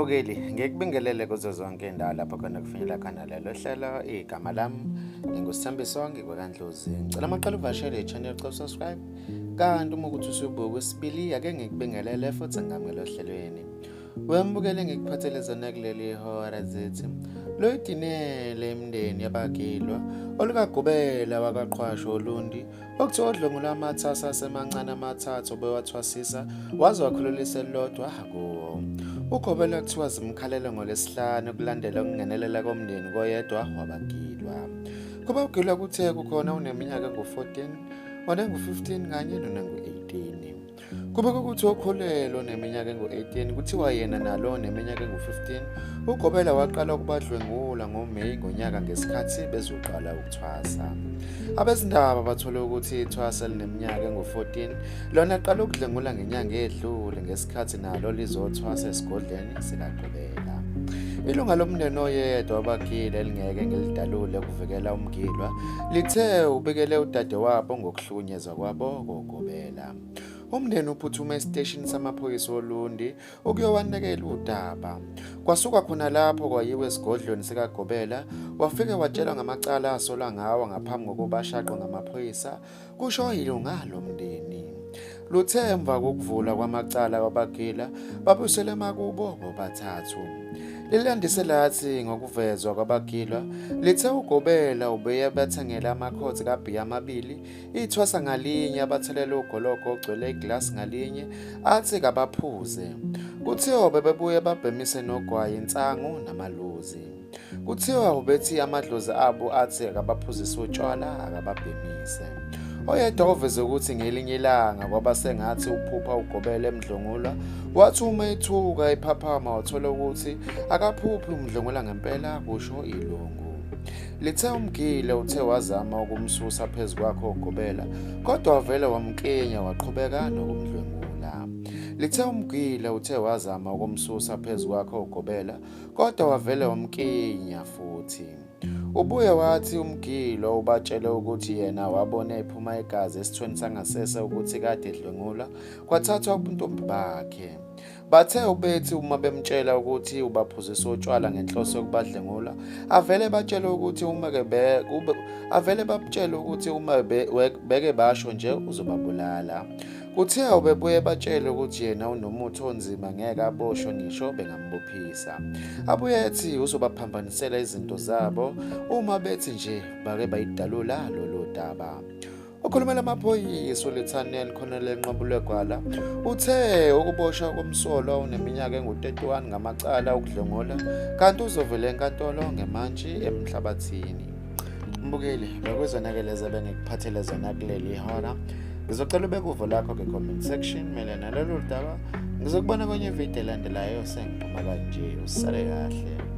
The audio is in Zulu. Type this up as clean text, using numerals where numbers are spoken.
Mbukeli, ngikubingelele kuzo zonke indawo lapho khona kufinyelela khona lelo hlelo. Igama lami nginguSithembiso ngikwaKaNdlozi. Ngicela amaqala uvashele i-channel, cela subscribe. Kanti uma ukuthi usubuka kwesibili, ake ngikubingelele futhi ngamukele ohlelweni. Wembukele ngikuphathele zona kuleli hora zithi loyidinele imindeni yabagilwa olukagubela wakaqhwasha olundi okuthiwa odlwengula amathasa asemancane amathathu obewathwasisa waze wakhululisa elilodwa kuwo. Ugobela kuthiwa zimkhalela ngoLwesihlanu kulandela ukungenelela komndeni koyedwa wabagilwa. Kubagilwa kuthe kukhona oneminyaka engu-14, onengu-15 kanye nonengu-18. Kubikwa ukuthi okhulelwe oneminyaka engu-18 kuthiwa yena nalo oneminyaka engu-15 uGobela waqala ukubadlwengula ngoMeyi ngonyaka ngesikhathi bezoqala ukuthwasa. Abezindaba bathole ukuthi ithwasa elineminyaka engu-14 lona qala ukudlwengula ngenyanga edlule ngesikhathi nalo lizothwasa esigodleni sikaGobela. Ilunga lomndeni oyedwa wabagile elingeke ngilidalule ukuvikela umgilwa lithe ubikele udadewabo ngokuhlukunyezwa kwabo koGobela. Umndeni uphuthume esiteshini samaphoyisa oLundi ukuyowanekela udaba. Kwasuka khona lapho kwayiwa esigodlweni sikaGobela, wafike watshelwa ngamacala asolwa ngawo ngaphambi kokuba ashaqwe ngamaphoyisa, kusho ilunga lomndeni. Luthe emva kokuvulwa kwamacala kwabagila, babuyiselwe emakubo bobathathu. Lilandise lathi ngokuvezwa kwabagilwa, lithe uGobela ubeye bathengela amakhothi kabhiya amabili Ithwasa ngalinye abathelela ugologo ogcwele iglasi ngalinye athi kabaphuze. Kuthiwa bebebuye babhemise nogwayi, insangu namaluzi. Kuthiwa ubethi amadlozi abo athi akabaphuzise utshwala akababhemise. Oyedwa uveze ukuthi ngelinye ilanga kwaba sengathi uphupha ugobele emdlwengula, wathi uma ethuka ephaphama wathola ukuthi akaphuphi umdlwengula ngempela, kusho ilungu. Lithe umgile uthe wazama ukumsusa phezu kwakhe ogobela kodwa wavele wamklinya waqhubeka nokumdlwengula. Lithe umgile uthe wazama ukumsusa phezu kwakhe ogobela kodwa wavele wamklinya futhi. Ubuye wathi umgilo ubatshele ukuthi yena wabona ephuma igazi esithweni sangasese ukuthi kade edlwengula kwathathwa ubuntombi bakhe. Bathe ubethi uma bemtshela ukuthi ubaphuzisa utshwala ngenhloso yokubadlengula, avele batshele ukuthi uma ke kube avele batshele ukuthi uma beke basho nje uzobabulala. Kuthiwa ubebuye batshele ukuthi yena unomuthi onzima ngeke aboshwe ngisho bengambophisa. Abuye ethi uzobaphambanisela izinto zabo uma bethi nje bake bayidalula lolu daba. Okhulumela amaphoyisa uLieutenant Colonel Nqobulwegwala uthe ukuboshwa komsolwa oneminyaka engu-31 ngamacala okudlwengula kanti uzovela enkantolo ngemantshi emhlabathini. Mbukeli, bekuzona-ke lezi ebengikuphathele zona kuleli hora. Ngizocela ubeke uvo lakho ke-comment section mayelana nalolu daba. Ngizokubona kwenye ividiyo elandelayo sengiphuma kanje. Usale kahle.